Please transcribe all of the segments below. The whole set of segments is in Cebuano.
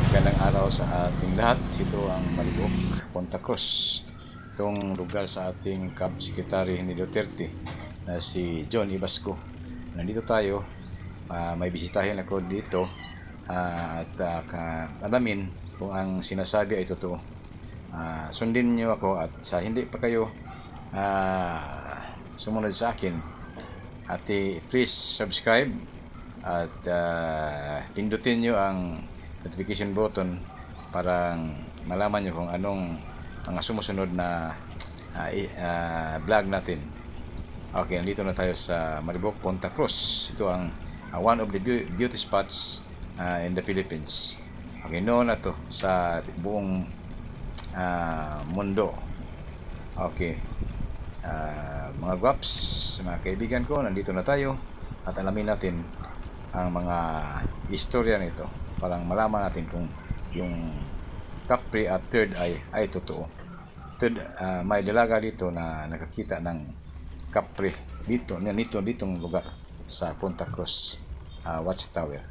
Magandang araw sa ating lahat. Ito ang Maribojoc, Punta Cruz. Itong lugar sa ating Cab Secretary ni Duterte na si John Ibasco. Nandito tayo. May bisitahin ako dito at alamin kung ang sinasabi ay totoo. Sundin niyo ako at sa hindi pa kayo sumunod sa akin, at please subscribe at pindutin nyo ang notification button para malaman nyo kung anong mga sumusunod na vlog natin. Okay, nandito na tayo sa Maribojoc, Punta Cruz. Ito ang one of the beauty spots in the Philippines. Okay, known na to sa buong mundo. Okay. Mga guwaps, mga kaibigan ko, nandito na tayo at alamin natin ang mga istorya nito para malaman natin kung yung kapre at third eye ay totoo. Third, may dalaga dito na nakakita ng kapre dito, nito ditong lugar sa Punta Cruz Watchtower.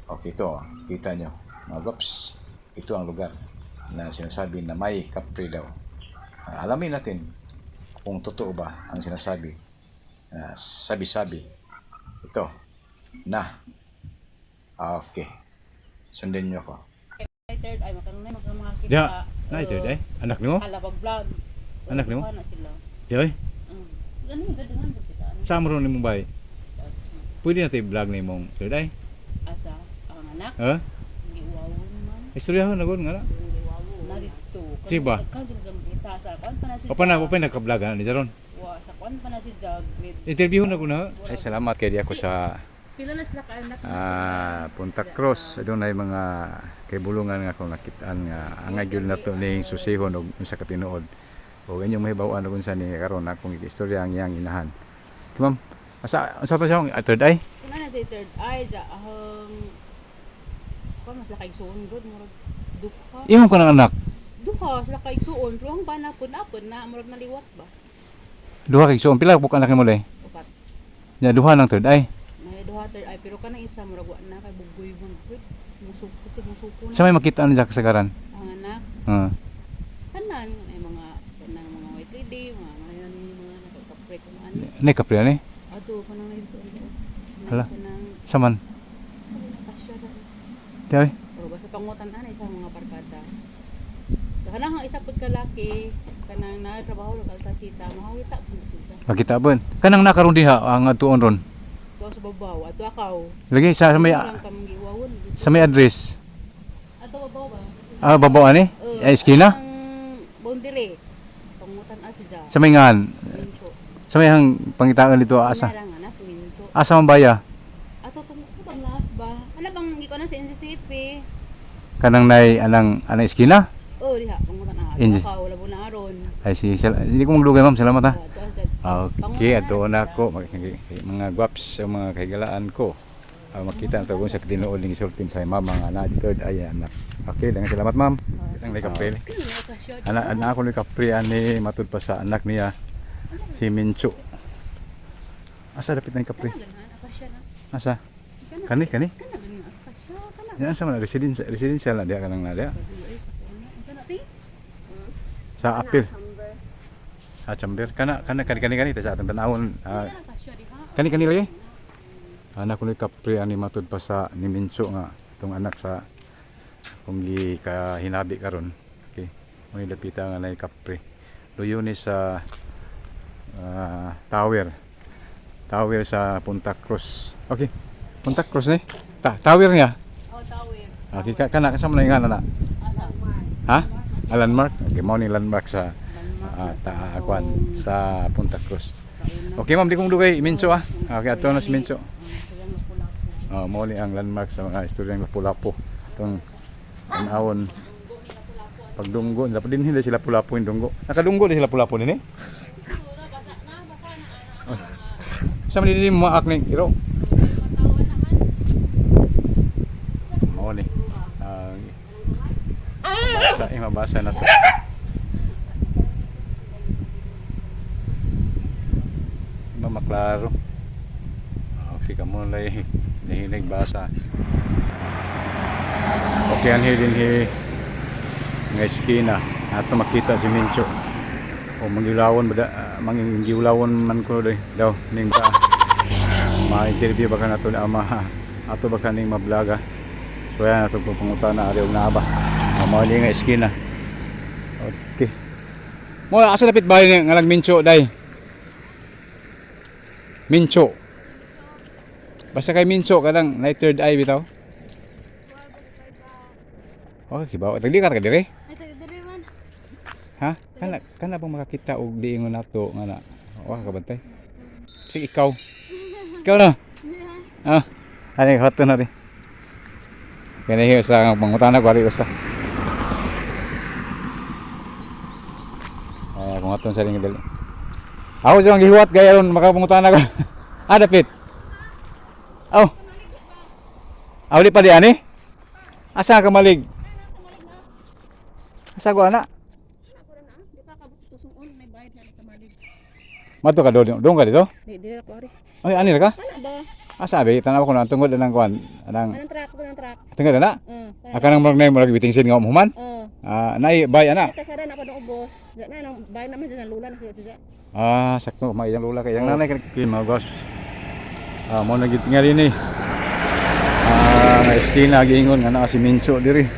Okay, ito, kita nyo, mga guwaps, ito ang lugar na sinasabi na may kapre daw. Alamin natin kung totoo ba ang sinasabi. Sabi-sabi. Ito. Na. Okay. Sundin niyo ako. Third eye, makanunay mga mga kita. Diha, na third eye? Anak nimo? Kalabag vlog. Anak nimo? Duha na sila. Di oy. Ano yung gadungan ko kita? Ano? Sa amo ron nimong bay. Pwede na tayo vlog na imong third eye. Asa ang anak, Ha? giwawon man. Istoryahon na gud nga na. Narito. Sige ba? Kan sila sa kita sa kuan pa na si. Opa na, opa na ka-vlog ha ni Jaron. Wa sa kuan pa na si Jag grade. Interview na ko na. Ay, salamat kay di ako sa Pila na sila ka anak? Punta Cruz. Adunay mga kaibulungan nga akong nakitaan nga angay gyud nato ning susihon og unsa ka tinuod. O inyong mahibaw-an og unsa ni karon akong istorya ang iyang inahan. Okay, ma'am. Asa unsa to siya ang third eye? Kuna na si third eye ja ahang kuan mas sila kaigsuon gud murag duha. Imong ko ng anak. Duha sila kaigsuon pero ang panapon apon na murag naliwat ba? Duha kay igsuon, pila ka anak nimo lay? Upat. Nya duha ng third eye. May duha third eye pero kanang isa murag wa na kay bugoy man gud. Musuko sa musuko na. Sa may makita ni sa kasagaran. Ang anak tanan ay mga kanang mga white lady, mga mga mga nakakapre kung ano. Ni kapre ani. Ato kanang nito. Hala. Kanang Saman. kasya da. Di ay. O basta pangutan ana sa mga barkada. Kanang ang isa pud ka laki kanang na trabaho lokal sa sita, mahawita pud sila. Makita bon. Kanang nakaron diha ang atuon ron. Tuwa sa babaw, ato akaw. Lagi sa may Lang kamong giwawon. sa may address. Ato babaw ba? Ah, babaw ani? Oo, Ay, eskina? Ang boundary. Pangutan as siya. Sa may ngan. Mincho. Sa may hang pangitaan dito asa. Kanara nga na sa Mincho. Asa man baya? Ato tungkol bang last ba? Ano bang ikaw na sa NCCP? Kanang nay anang anang eskina? Oh, diha pangutan na. NCCP. Akaw wala na aron. Ay si hindi ko maglugay, ma'am. Salamat ha. Oh, ato as Okay, ato na ako mga gwaps sa mga kahigalaan ko. Makita na to kung sa tinuod ning isultin sa mama nga na third ay anak. Okay, daghang salamat, ma'am. Ang lay kapre. Anak anak ako ni kapre ani matud pa sa anak niya si Mincho. Asa dapit na kapre? Asa? Kani kani? Yan sa mga residential residential na diha kanang na diha. Sa Apil. Sa chamber kana kana kani kani kani sa atong tanawon. Kani kani lagi. Anak ko ni kapre ani matud pa sa ni Mincho nga itong anak sa kung gi kahinabi karon. Okay. Mo ni dapita nga nay kapre. Luyo ni sa tower. Tower sa Punta Cruz. Okay. Punta Cruz ni. Ta tower niya. Oh, tawid. Okay, ka kana kasama na yung na. Asa? Ha? Ah, landmark. Okay, mao ni landmark sa ta kuan sa Punta Cruz. Okay, ma'am, di kong dugay Mincho ah. Okay, ato na si Mincho. Oh, mao ni ang landmark sa mga istoryang Lapu-Lapu. Itong tanawon pagdunggo, dapat din hindi sila Lapu-Lapu yung dunggo. Nakadunggo din sila Lapu-Lapu din eh. Oh. Sa man din mo ni iro. Mao ni. Mabasa, eh, mabasa na to. Ba maklaro. Okay ka mo lay nahilig basa. Okay, anhi dinhi nga eskina ato makita si Mincho. O manggilawon ba da, manggilawon man ko day daw ning ka. Ma-interview ba ka nato na ama ato ba kaning ma-vlog ah. So yan ato pong pangutana ari og naa ba. Mao ni nga eskina. Okay. Mo asa lapit bahay ni ngalang Mincho day? Mincho. Basta kay Mincho ka lang, night third eye bitaw. Okay, kibaw. Tagdi ka taga dire? Ay, taga diri man. Ha? Kana kana bang makakita og diingon nato nga na? Wa ka bantay. Sige ikaw. Ikaw na. Ah. Ani hato na rin. Kani hiyo sa pangutana ko ari usa. Ah, kung aton sa ring dali. Ako sa gihuwat gaya ron makapangutana ko. Ah, dapit. Aw. Aw di pa di ani? Asa ka malig? Asa ko ana? Mato ka doon, doon ka dito? Di, di ako ari. Ay, ani ra ka? Ano ba? Asa abi, tanaw ko na ang tungod anang kuan, anang Anong truck? Anong truck? tungod ana. Aka nang murag na murag bitingsin nga umuman. Ah, nay bay ana. Kasara na ako ng ubos. Di na nang bay naman sa lula na siya siya. Ah, sakto may iyang lula kay iyang nanay kay mga boss. Ah, mo na gid tingali ni. Ah, nga eskina giingon nga naa si Minso diri.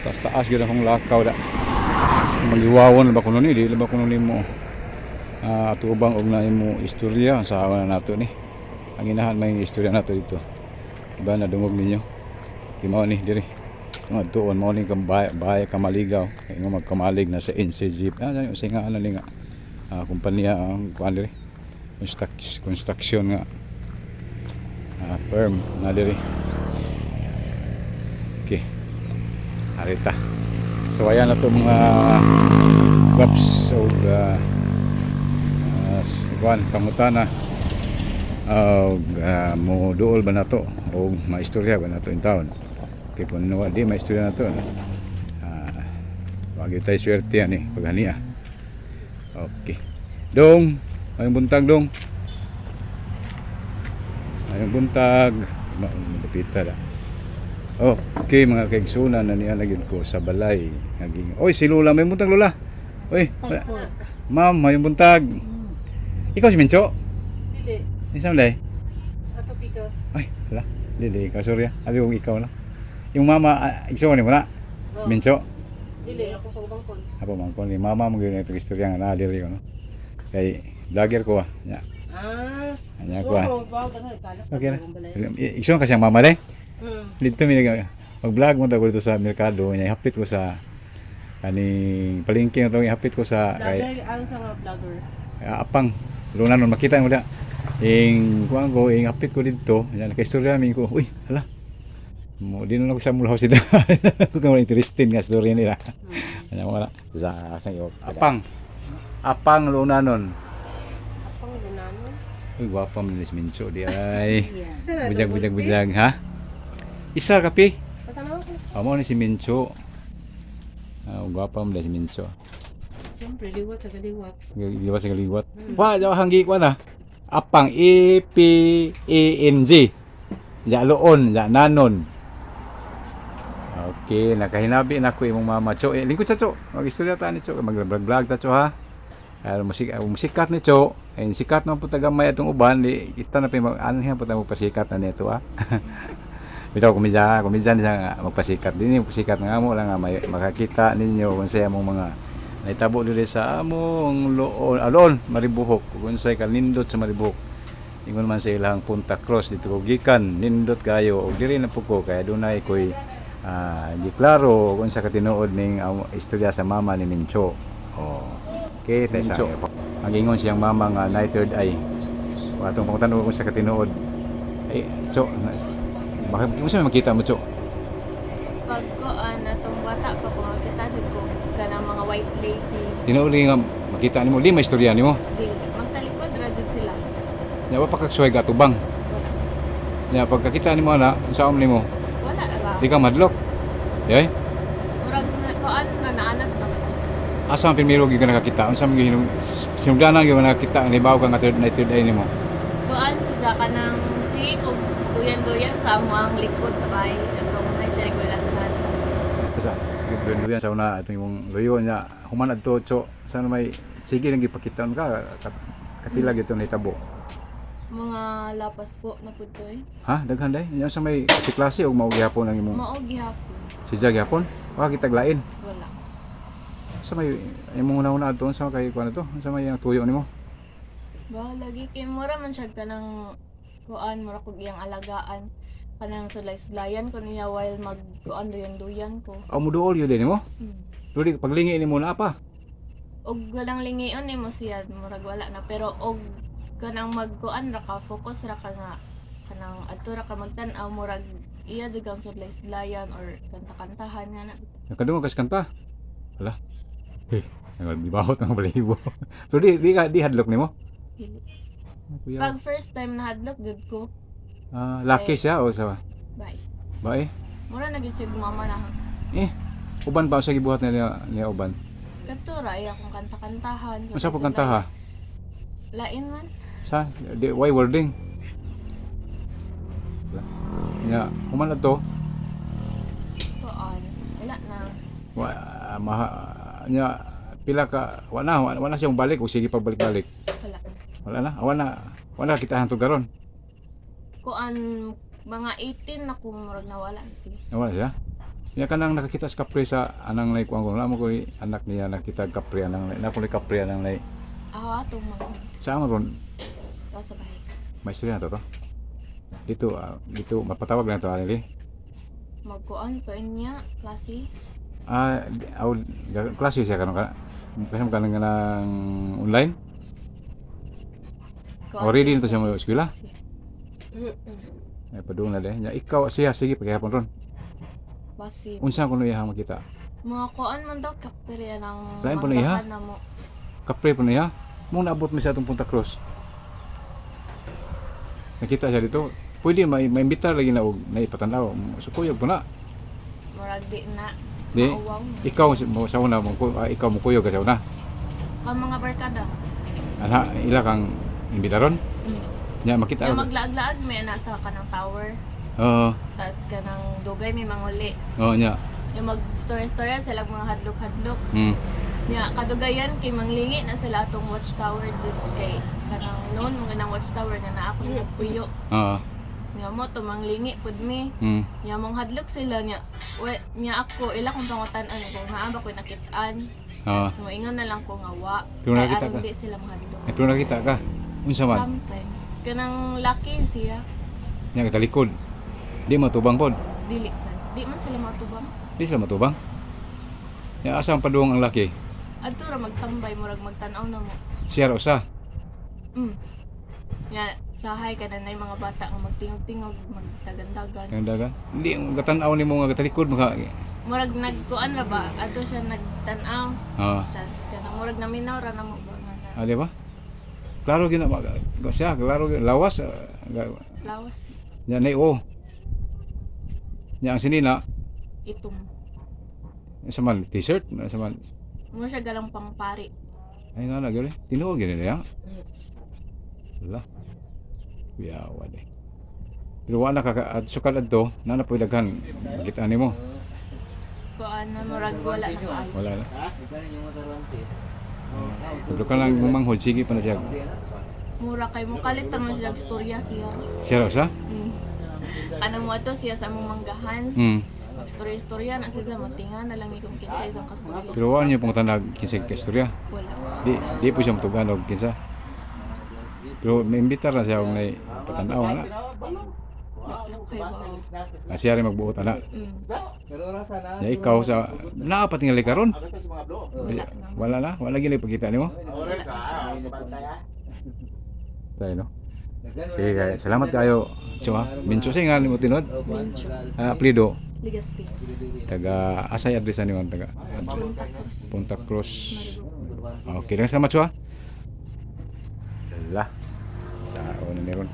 Taas taas gyud akong lakaw da. Magiwawon ba kuno ni, di ba kuno nimo. Ah, atubang og na imo istorya sa na nato ni. Ang inahan may istorya nato dito. Diba nadungog ninyo? Di mao ni diri. Mga tuon mao ni kang bahay, bahay kamaligaw. Kay nga magkamalig na sa NCG. Ah, unsay nga ano ni nga kumpanya ang kuan diri. Construction nga firm na diri. Okay. Arita. So ayan na to mga waps og kuan pangutana og mo duol ba nato o maistorya ba nato in town. Kay kung wa di maistorya nato. Wag tayo swerte ani paghania. Okay. Dong, ayong buntag dong. Ayong buntag. Malapita na. Okay mga kaigsunan na niya na ko sa balay. Naging, oy si Lola, may buntag Lola. Oy, ma'am, may buntag. Ikaw si Mincho? Dili. Isa mo day? Ato pikas. Ay, wala. Dili, ikaw sorry ah. Abi kong ikaw na. Yung mama, igsuon ni mo na. Si Mincho. Dili ako pang bangkon. Apo man ko ni mama mo gyud itong istorya nga naa diri ko no. Kay vlogger ko ah. Nya. Ah. Anya ko ah. Okay na. Igsuon ka siyang mama day. Dito mi nag mag-vlog mo ko dito sa merkado nya hapit ko sa kaning palengke na to hapit ko sa kay Vlogger, ano sa mga vlogger? Apang luna nun makita mo da ing kuan ko ing hapit ko didto nya nakaistorya mi ko uy hala mo di na ako sa mulaw sila ko interested nga story nila anya wala sa sa iyo apang apang luna nun. Apang lunano. Uy, gwapa man ni Mincho di ay. Yeah. Bujag bujag bujag ha. Isa kapi. Patanaw ko. Amo ni si Mincho. Ah, gwapa man ni si Mincho. Siyempre, liwat sa kaliwat. Liwat sa kaliwat. Wa, jaw hanggi ko na. Apang A P A N G. Ja loon, ja nanon. Okay, nakahinabi na ko imong mama Cho. Eh, lingkod sa Cho. Mag-istorya ta ni Cho, mag-vlog ta Cho ha. Ay, musik musikat ni Cho. Ay sikat man pud tagamay atong uban di kita na pa ano hiya pud magpasikat na nito ha. Bitaw kumidya, kumidya niya nga magpasikat din magpasikat nga mo lang nga may, makakita ninyo kung sa among mga naitabo diri sa among loon, alon Maribuhok kung unsay kanindot sa Maribuhok. Ingon man sa ilang Punta Cross dito ko gikan nindot kayo og diri na po ko kaya dunay koy giklaro kung sa katinuod ning istorya sa mama ni Mincho. Oh. Okay, tayo sa ang ingon siyang mama nga night third eye. Kung atong pangutan kung sa katinuod. Ay, Cho, bakit mo siya makita mo, Cho? Pag ko atong bata pa ko makita jud ko kanang mga white lady. Tinuod nga makita nimo, di may istorya nimo. Di magtalikod ra jud sila. Nya wa pa kagsuway gatubang. Nya pagkakita nimo ana, unsaon nimo? Wala ra. Di ka madlok. Di ay? Murag na kuan na naanat na. Asa ang primero gyud ka nakakita? Unsa man gyud sinugdanan gyud ka nakakita ang hibaw ka nga third night third eye nimo? Kuan sa kanang sige kog duyan-duyan sa amo ang likod sa bahay atong na sa Regulasan. Duyan sa una atong imong luyo niya human adto, so sa may sige nang gipakitaan ka kapila gito nahitabo? Mga lapas po na pud to eh. Ha, daghan day. Nya sa may si klase og mao gihapon ang imong Mao gihapon. si Jack gihapon. Wa kitag lain. Wala. Sa may imong una-una adto sa kay kuan to, sa may ang tuyo nimo. Ba lagi kay mura man siya kanang kuan, mura kog iyang alagaan. Kanang sulay-sulayan ko niya while mag kuan duyan-duyan ko. Aw, muduol yun din nimo. Pero di paglingi nimo na pa. Og walang lingion nimo siya, murag wala na, pero og kanang magkuan ra ka, focus ra ka nga kanang adto ra ka magtan-aw, murag iya jud kang sulay-sulayan or kanta-kantahan nga na. Nakadungog kas kanta. Hala. Eh, nang gibahot ang balahibo. Pero di di ka di hadlok nimo. Dili. Kuya. Pag first time na hadlok jud ko. Ah, laki siya o sa Bye. bae? Mura na gyud siya mama na. Eh, uban ba sa gibuhat niya niya uban? Kadto ra iya akong kanta-kantahan. Unsa po kanta ha? Lain man. Sa di why wording? Wala. Nya, human adto. Kuan. Wala na. Wa maha, nya pila ka wa na wa na siyang balik o sige pagbalik-balik. Wala. Wala na. Wa na. Wala kita hantog karon. Kuan mga 18 na ko murag nawala na siya. Wala siya. Nya kanang nakakita sa kapre sa anang nay kuang ko mo ko anak niya nakita kapre anang na ko ni kapre anang nay. Ako atong mga Sa amo ron to sa bahay. may istorya na to to. Dito dito mapatawag na to anili. Magkuan pa niya klase. Ah, aw klase siya karon ka. Kasi mo kanang kanang online. Kuan, Already na to siya mo eskwela. klase. Ay padung na de. Nya ikaw siya sige pagihapon ron. Basi. Unsa kuno iyang makita? Mga kuan man daw kapre ng Lain po na iha? manggahan na mo. Kapre po niya. Mong naabot mi sa atong Punta Cruz. Nakita siya dito. Pwede may maimbitar lagi na og naipatan-aw. Sukuyog po na. Murag di na. Di. Mauwaw na. Ikaw mo sa una mo ikaw mo kuyog ka sa una. Ka mga barkada. Ana ila kang imbitaron. Nya makita. Yung maglaag-laag may ana sa kanang tower. Oo. Tas kanang dugay may manguli. Oo nya. Yung mag story-story sila mga hadlok-hadlok. Nya kadugayan kay manglingi na sila atong watchtower jud kay kanang noon mga nang watchtower nga naa ako nagpuyo. Oo. Nya mo to manglingi pud mi. Nya mong hadlok sila nya. We, nya ako ila kong pangutan-an kung naa ba ko'y nakitaan. Oo. Tas moingon na lang ko nga wa. Pero Kay nakita aron ka? di sila mahadlok. Ay, pero nakita ka. Unsa man? Sometimes kanang laki siya Nya katalikod. Di matubang pod. dili sad. Di man sila matubang. Di sila matubang. Nya asa ang paduong ang laki? Adto ra magtambay murag magtan-aw na mo. Siya ra usa. Nya sahay ka na mga bata nga magtingog-tingog, magdagan-dagan. Ang dagan. Hindi ang gatan-aw nimo nga katalikod maka. Murag nagkuan ra ba? Adto siya nagtan-aw. Oo. Tas kanang murag naminaw ra na mo ba nga na Ah, di ba? Klaro gyud na siya, klaro gyud lawas. Lawas. Nya nay o. Nya ang sinina Itom. sa man t-shirt, sa man Mo siya galang pangpari. ay nga na gyud. Eh. Tinuod gyud niya. Wala. Kuyawa de. Pero wala ka at sukal adto, na na po'y daghan. Makita nimo. Kuan na murag wala na kaayo. Wala na. Pero ka lang mumanghod, sige pa na siya. Mura kay mo kalit ra man siya og storya siya. Siya ra usa? Kanang mo ato siya sa among manggahan. Magstorya-storya na siya sa matinga na lang mi kung kinsa isang kastorya. Pero wala niyo pong tanag kinsa ka istorya. Wala. Di di po siya mutugan og kinsa. Pero may imbitar na siya og nay patanaw na. Wala kay ba. Ah, siya rin magbuot ana. Ya ikaw sa naa pa tingali karon. Wala na. Wala na, wala gyud pagkita nimo. Tayo no. Sige, kay salamat kayo. Cho ha. Mincho sa nga nimo tinod. Mincho. Ah, apelyido Ligaspi. taga asay address ani man taga Punta Cruz. Punta Cruz. Okay, daghang salamat, Cho ha. La. Sa una ni ron.